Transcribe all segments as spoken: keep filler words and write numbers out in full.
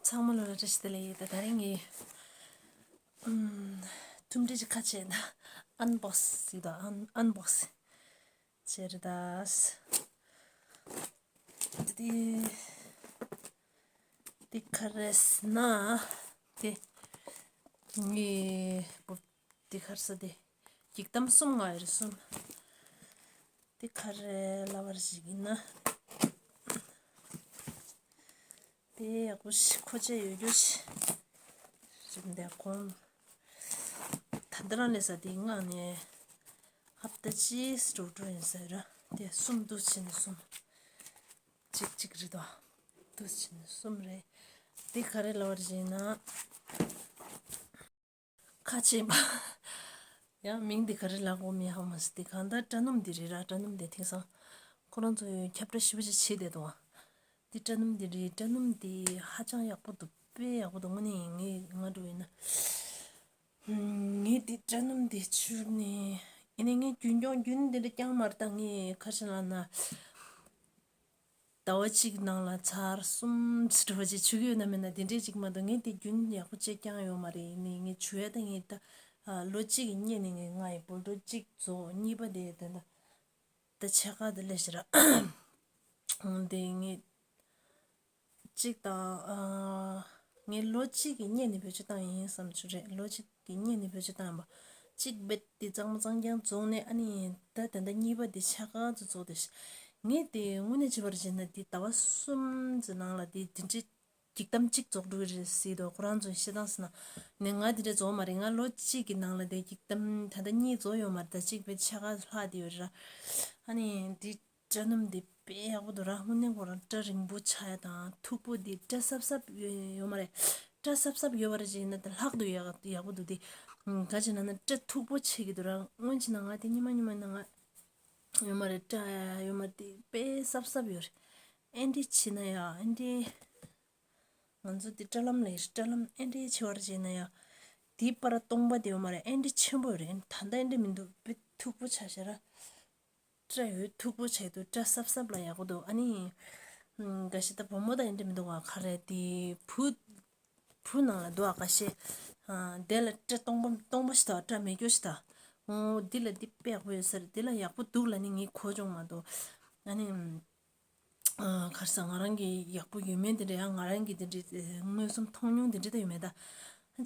ཚང་མ་ལོ་ལ་བཀྲ་ཤིས་བདེ་ལེགས། ད་ད་རིང་ངས་ཨམ་ཐུམ་སྒྲིལ་གྱི་ཁ་ཕྱེ་ན་ཨན་བོག་སི་ཟིག་དང་ཨན་ཨན་བོག་སི་བྱས་རེད་ད། དེ་དེ་ག་རེ་ཟེར་ན། དེ་ངས་དེ་ག་རེ་ཟེར། དེ་འགྱིག་དམ་གསུམ་མངགས་ཡོད་རེད། གསུམ། དེ་ག་རེ་ལབ་པ་རེད་ཟེར་ན། དེ་ཡག་པོ་ཞིག་མཁོ་ཆས་ཡོད་རྒྱུ་ཞིག་རེད། འདི་གོང་ད་ལྟ་རང་ལས་ས་དེ་མངགས་ནས་ཧབ་ཏ་གཅིག་འགྲོ་འགྲོ་ཡིན་ཟེར་ར། དེ་གསུམ་འདུ་བྱས་ནས་གསུམ། གཅིག་གཅིག་རེད་དོ། འདུ་བྱས་ནས་གསུམ་རེད། དེ་ག་རེ་ལབ་པ་རེད་ཟེར་ན། ཁ་ཕྱེ་བ། ཡང་མིང་འདི་ག་རེ་ལབ་དགོས་མིན་ཧ་མ་ཟེར། དེ་གང་ལྟར་སྐྲ་སྣུམ་འདི་རེད་ར། སྐྲ་སྣུམ་འདི་དེང་སང་ཁོ་རང་ཚོ་ཁྱབ་བསྒྲགས་ཞེ་པོ་ཅིག་བྱེད་བསྡད་འདུག་ཨ། འདི་སྐྲ་སྣུམ་འདི་རེད། སྐྲ་སྣུམ་འདི་ཧ་ཅང་ཡག་པོ་འདུག་དཔེ་ཡག་པོ་འདུག་དངོས་གནས་ངས་ང་འགྲོ་ཡིན་ན། ངས་འདི་སྐྲ་སྣུམ་འདི་བྱུགས་ནས། ཡིན་ནའི་ངས་རྒྱུན་སྐྱོང་རྒྱུན་འདི་འདྲ་བསྐྱངས་མ་རེད་ད། ངས་ག་རེ་ལབ་ན། ཟླ་བ་གཅིག་ནང་ལ་ཚར་གསུམ་ཙམ་འདྲ་བ་ཅིག་བྱུག་ཡོད་ན་མེད་ན་དེ་འདྲས་ཅིག་མ་གཏོགས། ངས་དེ་རྒྱུན་ཡག་པོ་བྱས་བསྐྱངས་ཡོད་མ་རེད། ཡིན་ནའི་ངས་བྱུག་ཡ་ད་ངས་ད་ལོ་གཅིག་གི་སྔོན་ནས་ངས་ང་ཡི་བོད་ཕྲུག་གཅིག་རྫོགས། གཉིས་པ་དེ་ད་ད་ད་ཕྱེད་ཀ་དེ་སླེབས་ཤག་ར། དེ་ངས་གཅིག་དང་ཨ་ངས་ལོ་གཅིག་གི་སྔོན་ནས་བེད་སྤྱོད་བཏང་ཡིན་བསམ་བྱུང་རེད། ལོ་གཅིག་གི་སྔོན་ནས་བེད་སྤྱོད་བཏང་ཡིན་པ། གཅིག་རྦད་དེ་གཙང་མ་གཙང་རྐྱང་རྫོགས་ནས། ཨ་ནི་ད་ད་ལྟ་གཉིས་པ་དེ་ཕྱེད་ཀ་ཙམ་རྫོགས་བསྡད་ཤག་ངས་དེ་དངོས་གནས་བྱས་པར་བྱས་ན་དེ་ཟླ་བ་གསུམ་ཙམ་ནང་ལ་དེ་དེ་འདྲའི་འགྱིག་དམ་གཅིག་རྫོགས་འགྲོ་གི་རེད་ཟེར་དུས། ཁོ་རང་ཚོས་བཤད་སྟངས་ཟེར་ན། ནས་ང་དེ་འདྲ་རྫོགས་མ་རེད། ང་ལོ་གཅིག་གི་ནང་ལ་དེ་འགྱིག་དམ་ད་ལྟ་གཉིས་རྫོགས་ཡོད་མ་རེད། ད་གཅིག་དཔེ་ཕྱེད་ཀ་ལྷག་བསྡད་ཡོད་རེད་ར། ཨ་ནི་དེ་སྐྲ་སྣུམ་འདི་དཔེ་ཡག་པོ་འདུག་ར། དངོས་གནས་ཁོ་རང་སྐྲ་རིང་པོ་ཆགས་ཡ་དང་མཐུག་པོ། འདི་སྐྲ་སྲབ་སྲབ་ཡོད་ཡོད་མ་རེད། སྐྲ་སྲབ་སྲབ་ཡོད་པ་རེད་ཅེ་ན་དེ་ལྷག་ཏུ་ཡག་ཡག་པོ་འདུག་དེ་ག་ཅེ་ན་ན་སྐྲ་མཐུག་པོ་ཆགས་ཀྱི་འདུག་ར། སྔོན་ཆད་ན་ང་དེ་ཉི་མ་ཉི་མ་ན་ང་ཡོད་མ་རེད། སྐྲ་ཡོད་མ་རེད། དེ་དཔེ་སྲབ་སྲབ་ཡོད་རེད། ཨེ་འདྲས་བྱས་ན་ཡ། ཨེ་འདྲས་ང་ཚོ་དེ་སྐྲ་ལམ་ལ་ཡོད་རེད། སྐྲ་ལམ་ཨེ་འདྲས་ཆེ་བ་རེད་ཅེ་ན་ཡ། དེའི་བར་སྟོང་པ་དེ་ཡོད་མ་རེད། ཨེ་འདྲས་ཆེན་པོ་ཡོད་རེད། ད་ལྟ་ཨེ་འདྲས་མི་འདུག་དཔེ་མཐུག་པོ་ཆགས་ཤག་ར། སྐྲ་ཡོད་མཐུག་པོ་བྱས་འདུག་སྐྲ་སྲབ་སྲབ་ལ་ཡག་པོ་འདུག་ཨ་ནི་ཨམ་འགའ་ཤས་ད་བུ་མོ་དང་འདྲ་མི་འདུག་ག་ག་རེ་དེ་བུ་བུ་ནང་ལ་འདུག་ག་འགའ་ཤས། ཨ་དེ་ལ་སྐྲ་སྟོང་པ་སྟོང་པ་ཞིག་དང་སྐྲ་མེད་རྒྱུ་ཞིག་དང་། འོ་འདི་ལ་འདི་དཔེ་ཡག་པོ་ཡོད་ས་རེད། འདི་ལ་ཡག་པོ་འདུག་ལབ་ནི་ངས་གོ་བྱུང་མ་གཏོགས། ཨ་ནི་ཨམ་ཨ་ག་རེ་ཟེར། ང་རང་གི་ཡག་པོ་ཡོད་མེད་དེ་འདྲ། ཡང་ང་རང་གི་དེ་འདྲའི་མངོན་སུམ་མཐོང་མྱོང་དེ་འདྲ་ད་ཡོད་མེད་ད།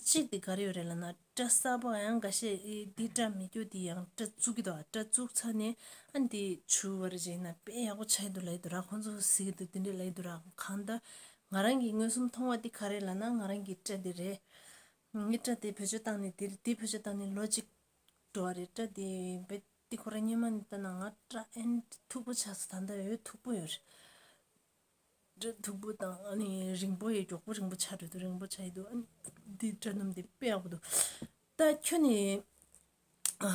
གཅིག་དེ་ག་རེ་ཡོད་རེད་ལབ་ན། སྐྲ་སྲབ་པོ་ཡང་འགའ་ཤས་ཨེ་འདི་སྐྲ་མེད་རྒྱུ་དེ་ཡང་སྐྲ་བཙུགས་ཀྱི་འདུག་སྐྲ་བཙུགས་ཚར་ནས་ཨ་འདི་བྱུག་པ་རེད་ཅེ་ན་དཔེ་ཡག་པོ་ཆགས་ཀྱི་འདུག་ལབ་ཀྱི་འདུག་ར། ཁོང་ཚོ་གཟིགས་ཀྱི་འདུག་དེ་འདྲ་ལབ་ཀྱི་འདུག་ར། གང་ལྟར་ང་རང་གི་མངོན་སུམ་མཐོང་བ་དེ་ག་རེ་ལབ་ན། ང་རང་གི་སྐྲ་དེ་རེད། ངའི་སྐྲ་དེ་བེད་སྤྱོད་བཏང་ནས་དེ་དེ་བེད་སྤྱོད་བཏང་ནས་ལོ་གཅིག་འགྲོ་བ་རེད། སྐྲ་དེ་རྦད་དེ་ཁོ་རང་སྔོན་མ་ནས་ལྟ་ན་ང་སྐྲ་ཨེ་འདྲ་མཐུག་པོ་ཆགས་སོང་། ད་ལྟ་ཡོད་མཐུག་པོ་ཡོད་རེད། སྐྲ་མཐུག་པོ་དང་ཨ་ནི་རིང་པོ་ཡོད། མགྱོགས་པོ་རིང་པོ་ཆགས་འགྲོ་དུས་རིང་པོ་ཆགས་ཡི་འདུག་ཨ་ནི་འདི་སྐྲ་སྣུམ་འདི་དཔེ་ཡག་པོ་འདུག་ད་ཁྱོད་ནི་ཨ་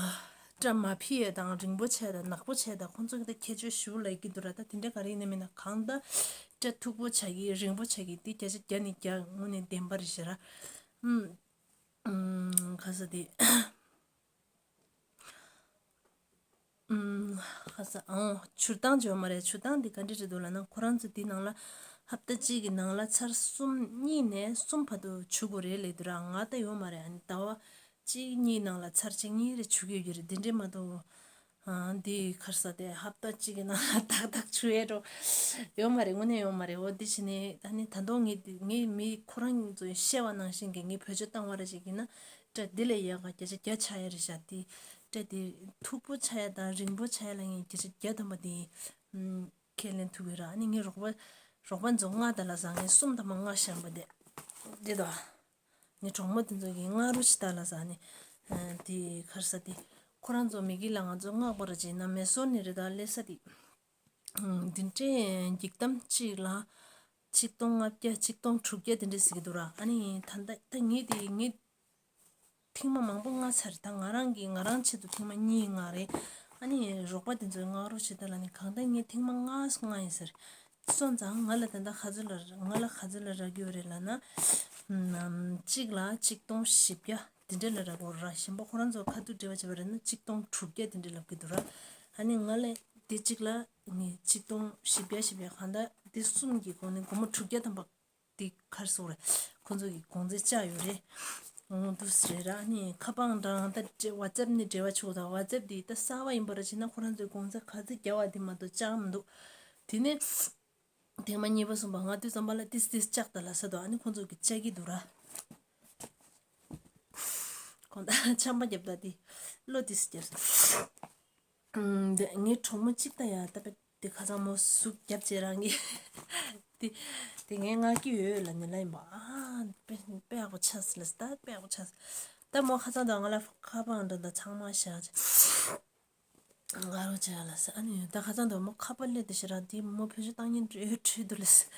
སྐྲ་མ་ཕྱིས་ཡ་དང་རིང་པོ་ཆགས་དང་ནག་པོ་ཆགས་དང་ཁོང་ཚོ་གི་ད་ཁྱད་ཆོས་ཞེ་པོ་ལབ་ཀྱི་འདུག་ར། ད་དེ་འདྲ་ག་རེ་ཡིན་ན་མིན་ན་གང་ལྟར་སྐྲ་མཐུག་པོ་ཆགས་ཀྱི་རིང་པོ་ཆགས་ཀྱི་འདི་བརྒྱ་ཆ་བརྒྱ་ནས་བརྒྱ་དངོས་གནས་བདེན་པ་རེད་ཤག་ར། ཨུམ། ཨུམ། ག་ས་དེ། ཨུམ། ཧ་ས། ཨང་། བྱུར་སྟངས་བྱས་ཡོད་མ་རེད། བྱུར་སྟངས་འདི་ག་འདྲ་རེད་འདུག་ལབ་ན། ཁོ་རང་ཚོ་འདི་ནང་ལ་ཧབ་ཏ་གཅིག་གི་ནང་ལ་ཚར་གསུམ། གཉིས་ནས་གསུམ་བར་དུ་བྱུག་དགོས་རེད་ལབ་འདུག་ར། ང་ལྟ་ཡོད་མ་རེད། ཨ་ནི་ཟླ་བ་གཅིག་གཉིས་ནང་ལ་ཚར་གཅིག་གཉིས་རེ་བྱུག་ཡོད་ཀྱི་རེད། འདི་འདྲས་མ་གཏོགས། ཨང་། འདི་ག་རེ་ཟེར། དེ་ཧབ་ཏ་གཅིག་གི་ནང་ལ་ཏག་ཏག་བྱུག་ཡས་འགྲོ་ཡོད་མ་རེད། དངོས་གནས་ཡོད་མ་རེད། འོ་འདི་བྱས་ནས་ད་ནི་ད་དུང་ངས་འདི་ངས་མི་ཁོ་རང་ཚོས་བཤད་པ་ནང་བཞིན་གྱི་ངས་བེད་སྤྱོད་བཏང་བ་རེ་ཞིག་ཡིན་ན། སྐྲ་འདི་ལས་ཡག་ག་བརྒྱ་ཆ་བརྒྱ་ཆགས་ཡ་རེད་ཤག་དེ་སྐྲ་དེ་མཐུག་པོ་ཆགས་ཡ་དང་རིང་པོ་ཆགས་ཡ་ལ་ངས་བརྒྱ་ཆ་བརྒྱ་ཐམ་པ་དེ་ཨམ་ཁས་ལེན་ཐུབ་ཀྱི་ར། ཨ་ནི་ངའི་རོགས་པ་རོགས་པ་ཚོ་མངགས་ད་ལབ་ས། ངས་གསུམ་ཐམ་པ་མངགས་བཞག་པ་དེ་འདི་དང་། ངའི་གྲོགས་མོ་དེ་ཚོ་གིས་མངགས་རོགས་བྱེད་ད་ལབ་ས། ཨ་ནི་ཨ་དེ་ག་རེ་ཟེར། དེ་ཁོ་རང་ཚོ་མི་གི་ལ་ང་ཚོ་མངགས་པ་ར་བྱས་ན་མེ་སོར་ནས་རེད། ད་སླེབས་ས་དེ་འདི་འདྲའི་འགྱིག་དམ་གཅིག་ལ་ཆིག་སྟོང་ལྔ་བརྒྱ་ཆིག་སྟོང་དྲུག་བརྒྱ་དེ་འདྲ་ཟེར་གྱི་འདུག་ར། ཨ་ནི་ད་ལྟ་ད་ངས་དེ་ངས་ཐེངས་མ་མང་པོ་མངགས་ཚར། ད་ང་རང་གིས་ང་རང་ཆེད་དུ་ཐེངས་མ་གཉིས་མངགས་རེད། ཨ་ནི་རོགས་པ་དེ་ཚོས་མངགས་རོགས་བྱེད་ད་ལབ་ནས། གང་ལྟར་ངས་ཐེངས་མ་ལྔ་མངགས་ཡིན་ཟེར། སོང་ཙང་ང་ལ་ད་ལྟ་ག་ཚོད་ལ་ང་ལ་ག་ཚོད་ལ་རག་གི་ཡོད་རེད་ལབ་ན། ཨམ་གཅིག་ལ་ཆིག་སྟོང་བཞི་བརྒྱ་དེ་འདྲ་ལ་རག་གི་ཡོད་ར། གཞན་པ་ཁོ་རང་ཚོ་ཁ་ཐུག་འབྲེལ་བ་བྱས་པ་རེད་ན་ཆིག་སྟོང་དྲུག་བརྒྱ་དེ་འདྲ་ལབ་ཀྱི་འདུག་ར། ཨ་ནི་ང་ལ་དེ་གཅིག་ལ་ངས་ཆིག་སྟོང་བཞི་བརྒྱ་བཞི་བརྒྱ། གང་ལྟར་དེ་གསུམ་གྱི་སྒོ་ནས་སྒོར་མོ་དྲུག་བརྒྱ་ཐམ་པ། ག་རེ་ཟེར་དགོས་རེད། ཁོང་ཚོ་གི་གོང་ཚད་བཅག་ཡོད་རེད། འོ་འདུག་སེ་རེད་ར། ཨ་ནི་ཁ་པར་འདྲ་ད་ཝ་ཙེབ་ནས་འབྲེལ་བ་བྱེད་དགོས་དང་། ཝ་ཙེབ་དེ་ད་གསར་པ་ཡིན་པ་ར་བྱས་ན་ཁོ་རང་ཚོའི་གོང་ཚད་ག་ཚོད་བརྒྱབ་པ་དེ་མ་གཏོགས་བཅག་མི་འདུག་དེ་ནས་ཐེངས་མ་གཉིས་པ་གསུམ་པ་ང་དུས་ཙམ་པ་ལ་ཏིས་ཏིས་བཅག་ད་ལབ་ས་འདུག་ཨ་ནི་ཁོང་ཚོ་གི་བཅག་གི་འདུག་ར། ཁོང་ད་ཆམ་པ་བརྒྱབ་ད་དེ་བློ་ཏིས་བརྒྱབ་སོང་། ཨུམ། དེ་ངའི་གྲོགས་མོ་གཅིག་ད་ཡ་ད་པད་དེ་ཁ་སང་མོ་ཟུག་བརྒྱབ་བྱས་རང་གི་དེ་དེ་ངས་མངགས་ཀྱི་ཡོད་ལབ་ནས་ལབ་ཡིན་པ། ཨ་དཔེ་དཔེ་ཡག་པོ་ཆགས་སོང་ལབ་ས། ད་དཔེ་ཡག་པོ་ཆགས་སོང་། ད་མོ་ཁ་སང་དང་ང་ལ་ཁ་པར་འདྲ་ད་ཚང་མ་བཞག་བྱས། ང་རང་བྱས་ལ་ཟེར། ཨ་ནི་ད་ཁ་སང་དུ་མོ་ཁ་པར་སླེབས་དེ་ཞེ་དྲག་འདི་མོ་བེད་སྤྱོད་བཏང་ཉན་འདྲ་འདྲ་འདུག་ལ་ཟེར།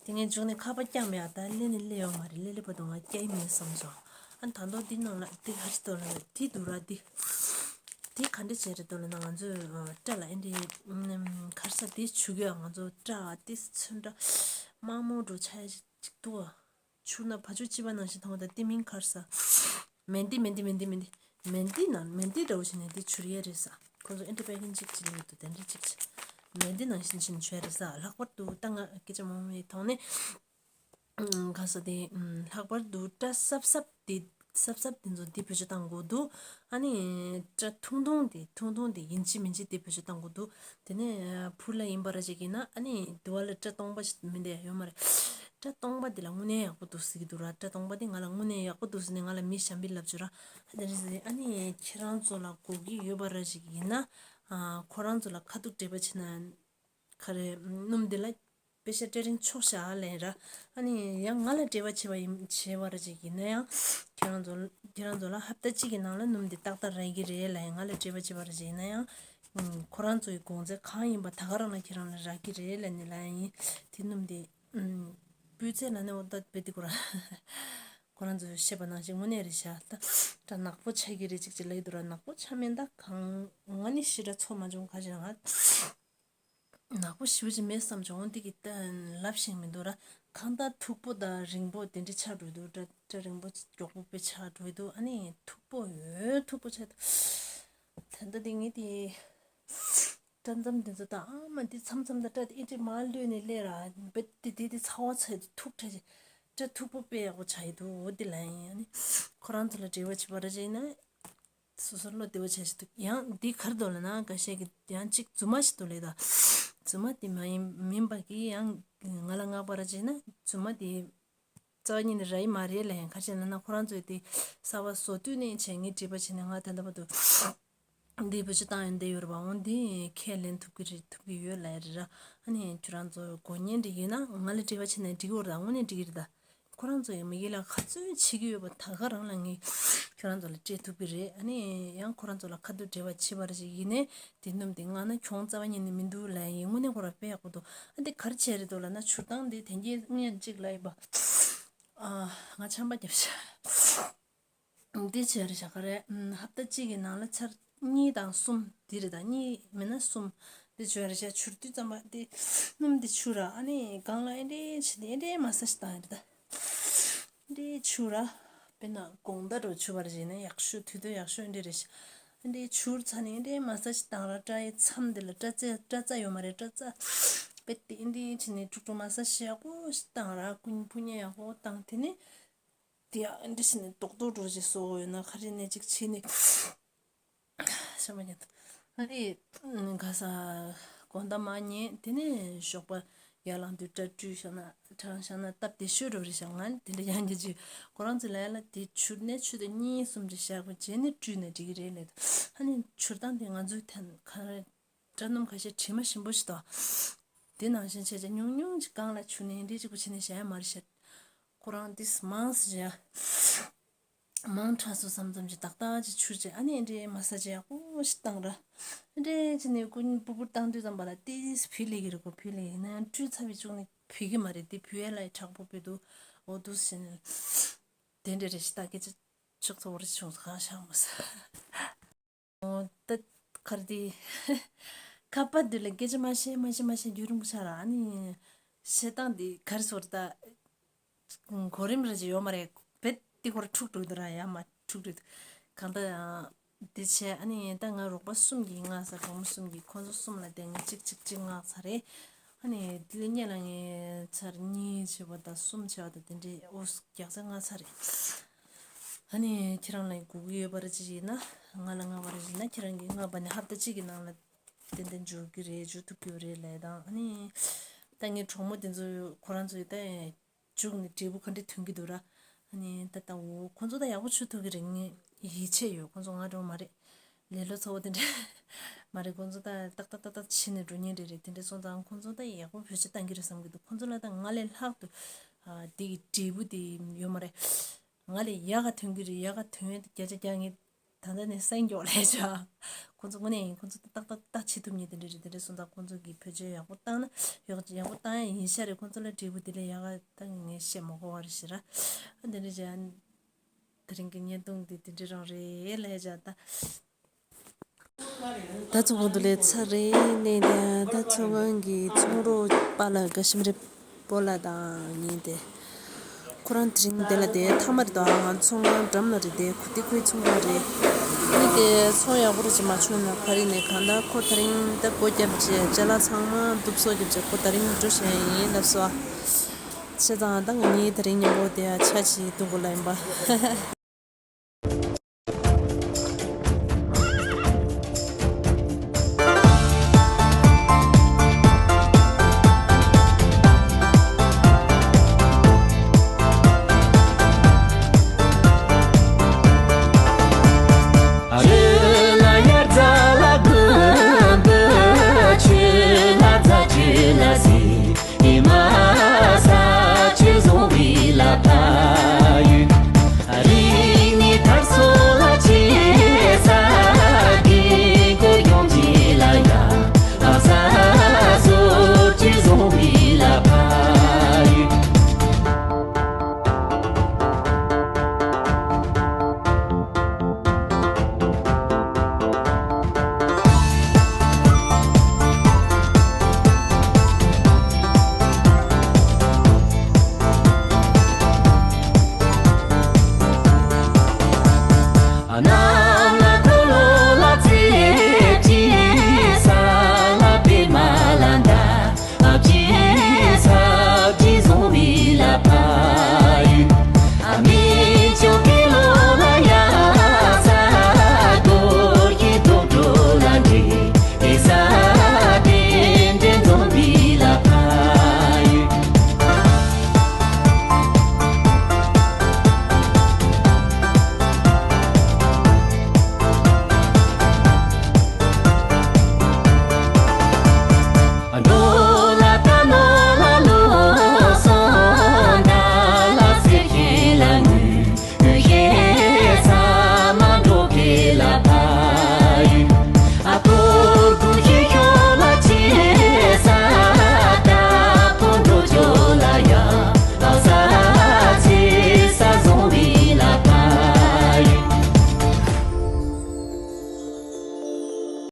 དེ་ངས་མཇུག་ནས་ཁ་པར་བརྐྱངས་མེད། ཨ་ད་སླེབས་ནི་སླེབས་ཡོད་མ་རེད། སླེབས་སླེབས་པ་དུ་ང་བསྐྱལ་མེད་བསམ་སོང་། ཨ་ད་དུང་འདི་ནང་ལ་འདི་ག་རེ་འདུག་ལ་འདི་འདུག་ར། འདི་འདི་ག་འདྲ་བྱས་རེད་འདུག་ལ་ན། ང་ཚོས་སྐྲ་ལ་ཨེ་འདྲ་ག་རེ་ཟེར། འདི་བྱུག་གི་ང་ཚོ་སྐྲ་འདི་ཚོན་ཁྲ་དམར་མོ་འདྲ་ཆགས་ཅིག་འདུག་ཨ། བྱུགས་ན་བ་ཕྱུགས་གཅིག་པ་ནང་བཞིན་མཐོང་བ་དང་། དེ་མིན་ག་རེ་ཟེར། མེན་ཏི་མེན་ཏི་མེན་ཏི་མེན་ཏི་མེན་ཏི་ནང་མེན་ཏི་འདྲ་བོ་བྱས་ནས་འདི་བྱུག་ཡས་རེད་ཟེར། ཁོང་ཚོ་ཨེ་འདྲ་པེ་ཀིང་གཅིག་བྱས་ནས་འདུག་དེ་འདྲ་གཅིག་བྱས། མེན་ཏི་ནང་བཞིན་བྱས་ནས་བྱུག་ཡས་རེད་ཟེར། ལྷག་པར་དུ་ད་ང་སྐད་ཆ་མང་མོ་མཐོང་ནས་ག་རེ་ཟེར། དེ་ལྷག་པར་དུ་སྐྲ་སྲབ་སྲབ་དེ་སྲབ་སྲབ་དེ་ཚོ་འདི་བེད་སྤྱོད་བཏང་དགོས་འདུག་ཨ་ནི་སྐྲ་ཐུང་ཐུང་དེ་ཐུང་ཐུང་དེ་ཡིན་གཅིག་མིན་གཅིག་དེ་བེད་སྤྱོད་བཏང་དགོས་འདུག་དེ་ནས་བུ་ལ་ཡིན་པ་ར་ཅིག་ཡིན་ན་ཨ་ནི་དུ་བ་ལ་སྐྲ་སྟོང་པ་ཞིག་མི་འདུག་ཡོད་མ་རེད། སྐྲ་སྟོང་པ་དེ་ལ་དངོས་གནས་ཡག་པོ་འདུག་ཟེར་གྱི་འདུག་ར། སྐྲ་སྟོང་པ་དེ་ང་ལ་དངོས་གནས་ཡག་པོ་འདུག་ཟེར་ནས་ང་ལ་མི་གཞན་པས་ལབ་བྱུང་ར། ཨ་དེ་རེད་ཟེར། ཨ་ནི་ཁྱེད་རང་ཚོ་ལ་དགོས་ཀྱི་ཡོད་པ་ར་ཅིག་ཡིན་ན་ཨ་ཁོ་རང་ཚོ་ལ་ཁ་ཐུག་འབྲེལ་བ་བྱེད་ན་ག་རེ་སྣུམ་དེ་ལ་པེ་ཤ་སྤྲད་རིན་ཆོག་ཤག་ལབ་ར། ཨ་ནི་ཡང་ང་ལ་འབྲེལ་བ་བྱེད་པ་ཡིན་བྱེད་པ་ར་ཅིག་ཡིན་ན་ཡང་ཁྱེད་རང་ཚོ་ཁྱེད་རང་ཚོ་ལ་ཧབ་ཏ་གཅིག་གི་ནང་ལ་སྣུམ་དེ་ཏག་ཏག་རག་གི་རེད་ལབ། ཡང་ང་ལ་འབྲེལ་བ་བྱེད་པ་ར་ཅིག་ཡིན་ན་ཡང་ཨུམ། ཁོ་རང་ཚོའི་གོང་ཚད་གང་ཡིན་པ་ད་ག་རང་ལ་ཁྱེད་རང་ལ་རག་གི་རེད་ལབ་ནས་ལབ་ཡིན། དེ་སྣུམ་དེ་ཨུམ། སྤུས་ཚད་ལ་ནི་འོ་ད་བེ་དེ་ཁོ་རང་ཁོ་རང་ཚོས་བཤད་པ་ནང་བཞིན་དངོས་གནས་རེད་ཤག་ད་ད་ནག་པོ་ཆགས་ཀྱི་རེད་ཅིག་ཅིག་ལབ་ཀྱི་འདུག་ར། ནག་པོ་ཆགས་མིན་ད། གང་ང་ནི་ཞེ་དྲག་ཚོར་མ་བྱུང་། ག་ཞེ་ན་ང་ནག་པོ་ཞེ་པོ་ཅིག་མེད་བསམ་བྱུང་། འོ་འདི་གི་ད་ལབ་ཤེས་མི་འདུག་ར། གང་ལྟར་མཐུག་པོ་དང་རིང་པོ་དེ་འདྲ་ཆགས་འགྲོ་འདུག་སྐྲ་སྐྲ་རིང་པོ་མགྱོགས་པོ་དཔེ་ཆགས་འགྲོ་འདུག་ཨ་ནི་མཐུག་པོ་ཡོད་མཐུག་པོ་ཆགས་འདུག་ད་ལྟ་དེ་ངས་དེ་སྐྲ་མཚམས་དེ་ཚོ་དང་ཨ་མ་འདི་མཚམས་མཚམས་དང་སྐྲ་དེ་ཨེ་འདྲ་མར་གློད་ནས་སླེབས་ར། བེད་དེ་དེ་དེ་ཚ་བ་ཚ་ཡི་མཐུག་ཕྲ་ཞིག་སྐྲ་མཐུག་པོ་དཔེ་ཡག་པོ་ཆགས་ཡི་འདུག་འོ་དེ་ལབ་ཡིན། ཨ་ནི་ཁོ་རང་ཚོ་ལ་འབྲེལ་བ་བྱེད་པ་ར་ཅིག་ཡིན་ན། སོ་སོར་བློ་བདེ་བོ་བྱས་ཤིག་འདུག་ཡང་འདི་ག་རེ་འདུག་ལབ་ན་འགའ་ཤས་ཀྱིས་ཡང་གཅིག་རྫུན་མ་ཞིག་འདུག་ལབ་ད། རྫུན་མ་དེ་མ་ཡིན་མིན་པ་གི་ཡང་ང་ལ་མངགས་པ་ར་བྱས་ན་རྫུན་མ་དེ་རྩ་བ་ཉིད་ནས་རག་གི་མ་རེད་ལབ། ཡང་ག་རེ་བྱས་ལབ་ན་ཁོ་རང་ཚོས་དེ་གསར་པ་བཟོ་དུས་ནས་བྱས་ངས་འདྲི་བ་བྱས་ནས་ང་ད་ལྟ་བར་དུ་འདི་བེད་སྤྱོད་བཏང་ཡོང་བསྡད་ཡོད་རེད་པ། འོ་འདི་ཁས་ལེན་ཐུབ་ཀྱི་རེད་ཐུབ་ཀྱི་ཡོད་ལབ་ཡ་རེད་ར། ཨ་ནི་ཁྱོད་རང་ཚོ་དགོས་མཁན་འདྲ་ཡོད་ན་ང་ལ་འབྲེལ་བ་བྱས་ན་འགྲིག་གི་རེད། དངོས་གནས་འགྲིག་གི་རེད་ད། ཁོ་རང་ཚོ་ཡི་མི་ཡུལ་ལ་ག་ཚོད་བྱེད་ཀྱི་ཡོད་པ་ད་ག་རང་ལ་ངས་ཁྱོད་རང་ཚོ་ལ་སྤྲད་ཐུབ་ཀྱི་རེད། ཨ་ནི་ཡང་ཁོ་རང་ཚོ་ལ་ཁ་ཐུག་འབྲེལ་བ་བྱེད་པ་རེ་ཞིག་ཡིན་ནའི་དེ་སྣུམ་དེ་མངགས་ན་གྱོང་རྩ་བ་ཉིད་ནས་མི་འདུག་ལབ་ཡིན། དངོས་གནས་ཁོ་རང་དཔེ་ཡག་པོ་འདུག་ཨ་འདི་ག་རེ་བྱས་རེད་འདུག་ལབ་ན་བྱུར་སྟངས་འདི་དེང་གི་སྔོན་གཅིག་ལ་ཡིན་པ། ཨ་ང་ཆམ་པ་བརྒྱབ་ཤག་འདི་བྱས་རེད་ཤག་ག་རེ། ཧབ་ཏ་གཅིག་གི་ནང་ལ་ཚར་གཉིས་དང་གསུམ་འདི་རེད་ད། གཉིས་མིན་ན་གསུམ་འདི་བྱས་རེད་ཤག་བྱུར་དུས་ཙམ་པ་འདི་སྣུམ་འདི་བྱུགས་ར། ཨ་ནི་སྒང་ལ་ཨེ་འདྲས་བྱས་ཏེ་ཨེ་འདྲས་མ་སཱ་ཞིག་བཏང་ཡོད་རེད་ད། འདི་བྱུགས་ར། དཔེར་ན་དགོང་དག་འདྲ་བོ་བྱུགས་པ་རེད་ན་ཡག་ཤོས། དུས་ཚོད་ཡག་ཤོས་འདི་རེད་ཤག་འདི་བྱུགས་ཚར་ནས་འདི་མ་སཱ་ཞིག་བཏང་ར། སྐྲ་ཡི་མཚམས་འདི་ལ་སྐྲ་རྩ་སྐྲ་རྩ་ཡོད་མ་རེད། སྐྲ་རྩ་དཔེ་དེ་འདི་བྱས་ནས་དཀྲུག་དཀྲུག་མ་སཱ་ཞིག་ཡག་པོ་ཞིག་བཏང་ར། ཀུན་ཕུ་ཉེ་ཡག་པོ་བཏང་། དེ་ནས་དེ་ཡང་འདི་བྱས་ནས་རྡོག་རྡོག་འདྲ་བོ་ཞིག་བཟོ་དགོས་ཡོད་ན་ག་རེ་ནས་ཅིག་བྱས་ནས། ཤ་མ་ཉན། ཨ་རེ། ག་ས། དགོང་དག་མར་ཉལ། དེ་ནས་ཞོགས་པ་ཡར་ལངས་དུས་སྐྲ་བཀྲུས་བཞག་ན་གྲང་བཞག་ན་སྟབས་བདེ་ཤོས་འདྲ་བོ་རེད་ཤག་ང་དེ་འདྲ་ཡང་རྒྱུ་ཅིག་ཁོ་རང་ཚོ་ལ་ཡ་ལ་དེ་བྱུར་ནས་ཆུ་ཚོད་གཉིས་གསུམ་ཅིག་བཞག་པ་རྗེས་ནས་བཀྲུས་ནས་འགྲིག་གི་རེད་ལབ་འདུག་ཨ་ནི་བྱུར་སྟངས་དེ་ང་ཚོའི་ཐད་ག་རེ་སྐྲ་སྣུམ་ཁ་ཤས་དྲི་མ་ཞིམ་པོ་ཞིག་འདུག་དེ་ནང་བཞིན་བྱས་བྱས་ཉུང་ཉུང་ཅིག་སྒང་ལ་བྱུགས་ནས་འདི་གཅིག་པུ་བྱས་ནས་བཞག་ཡ་མ་རེད་ཤག་ཁོ་རང་དེ་མང་ཟེར་བྱས། མང་དྲགས་སོང་བསམ་བསམ་གྱི་ཏག་ཏག་ཅིག་བྱུགས་བྱས། ཨ་ནི་འདྲའི་མ་སཱ་ཞིག་ཡག་པོ་ཞིག་བཏང་ར། འདྲའི་ཅི་ནས་ཀུན་སྤུ་སྤུར་བཏང་དུས་ཙམ་པ་ལ་ཏིས་བུད་ལེ་གི་རེད་གོ། བུད་ལེ་ཡིན་ན་ཡང་བཀྲུས་ཚར་བའི་བཅུག་ནི་བུད་ཀྱི་མ་རེད། དེ་བུད་ཡས་ལ་ཡི་དྲག་པོ་བུད་འདུག་འོ་འདུག་ཟེར་ནས་དེ་འདྲ་རེ་ཞིག་ད་སྐད་ཆ་ཆོག་ཚོ་བོར་བྱུང་ཧ་ཤག་མ་ས། འོ་ད་གར་དེ་ཁ་པར་དེ་ལ་སྐད་ཆ་མ་བཤད་མ་བཤད་མ་བཤད་རྒྱུན་རིང་པོ་ཆགས་ར། ཨ་ནི་བཤད་སྟངས་དེ་ག་རེ་ཟེར་ད། གོ་རིམ་རེ་ཅིག་ཡོད་མ་རེད། བེད་དེ་ཁོ་ར་འཁྲུག་འགྲོ་འདུག་ར། ཡ་མ་འཁྲུག་འགྲོ་འདུག་གང་ལྟར་ཡང་དེ་བྱས། ཨ་ནི་ད་ང་རོགས་པ་གསུམ་གྱིས་མངགས་ཚར། གྲོགས་མོ་གསུམ་གྱིས། ཁོ་ཚོ་གསུམ་ལ་དེ་ངས་གཅིག་གཅིག་གཅིག་མངགས་ཚར་རེད། ཨ་ནི་དེ་ལས་སྔོན་ལ་ངས་ཚར་གཉིས་བྱས་པ་དང་གསུམ་བྱས་པ་དང་དེ་འདྲའི་ཨོ་བརྒྱ་ཆ་ལྔ་ཚར་རེད། ཨ་ནི་ཁྱེད་རང་ལ་དགོས་ཀྱི་ཡོད་པ་རེད་ཅིག་ཡིན་ན། ང་ལ་མངགས་པ་རེད་ཅིག་ཡིན་ན། ཁྱེད་རང་གིས་མངགས་པ་ནས་ཧབ་ཏ་གཅིག་གི་ནང་ལ་ཏན་ཏན་འཇུག་གི་རེད། འཇུག་ཐུབ་ཀྱི་ཡོད་རེད་ལབ་དང་། ཨ་ནི་ད་ངའི་གྲོགས་མོ་དེ་ཚོ་ཁོ་རང་ཚོ་ཡིས་ད་འཇུག་ནས་འབྲས་བུ་ག་འདྲ་ཐོན་གྱི་འདུག་ར། ཨ་ནི་ད་ལྟ་འོ་ཁོང་ཚོ་ད་ཡག་པོ་བྱེད་ཐུབ་ཀྱི་རེད། ངས་ཡིད་ཆེས་ཡོད། ཁོང་ཚོ་ང་འདྲ་བོ་མ་རེད། ལེ་ལོ་ཚ་བོ་དེ་འདྲ་མ་རེད། ཁོང་ཚོ་ད་ཏག་ཏག་ཏག་ཏག་བྱས་ནས་འགྲོ་མཁན་རེད། རེད། དེ་འདྲ་སོང་ཙང་ཁོང་ཚོ་ད་ཡག་པོ་བེད་སྤྱོད་བཏང་གི་རེད་བསམ་གྱི་འདུག་ཁོང་ཚོ་ལ་ད་ང་ལས་ལྷག་ཏུ་ཨ་དེ་གི་འབྲས་བུ་དེ་ཡོད་མ་རེད། ང་ལས་ཡག་ག་ཐོན་གྱི་རེད། ཡག་ག་ཐོན་ཡས་བརྒྱ་ཆ་བརྒྱ་ངས་ད་ལྟ་ནས་གསན་མགྱོགས་ལས་བྱ། ཁོང་ཚོ་དངོས་གནས་ཡིན། ཁོང་ཚོ་ཏག་ཏག་ཏག་བྱེད་ཐུབ་མཁན་དེ་འདྲ་རེད། དེ་འདྲ་སོང་ཙང་ཁོང་ཚོ་གིས་བེད་སྤྱོད་ཡག་པོ་བཏང་ན་ཡག་ཡག་པོ་བཏང་ཡ་ཡིན་ཤག་རེད། ཁོང་ཚོ་ལ་འབྲས་བུ་དེ་ལས་ཡག་ག་ད་ངས་བཤད་མ་དགོས་པ་རེད་ཤག་ར། ཨ་དེ་འདྲ་བྱ། དེ་རིང་གི་བརྙན་ཐུང་འདི་དེ་འདྲ་རང་རེད་ལས་བྱ་ད། ད་ཚོང་ཁང་དུ་ལས་ཚར་རེད། ནས་ད་ད་ཚོང་ཁང་གི་ཚོང་རོགས་པ་ལ་དགའ་ཞིམ་རེད། པོ་ལ་དང་ཉིན་དེ། ཁོ་རང་དེ་རིང་དེ་ལ་དེ་མཐའ་མར་དང་ང་ཚོང་ཁང་འགྲམ་ལ་རེད། དེ་ཁུ་ཏི་ཁུའི་ཚོང་ཁང་རེད། ཨ་ནི་དེ་ཚོང་ཡག་པོ་རེ་ཅིག་མ་བྱུང་ན་ཕ་རི་ནས་གང་ལྟར་ཁོ་དེ་རིང་ད་སྒོ་བརྒྱབ་བྱས་ཅ་ལག་ཚང་མ་འདུག་སོ་བརྒྱབ་བྱས་ཁོ་དེ་རིང་འགྲོ་བཞིན་ཡིན་ལབ་སོ། བྱས་ཙང་ད་ང་གཉིས་དེ་རིང་མཉམ་པོ་དེ་ཆ་ཅིག་བཏུང་དགོས་ལ་ཡིན་པ།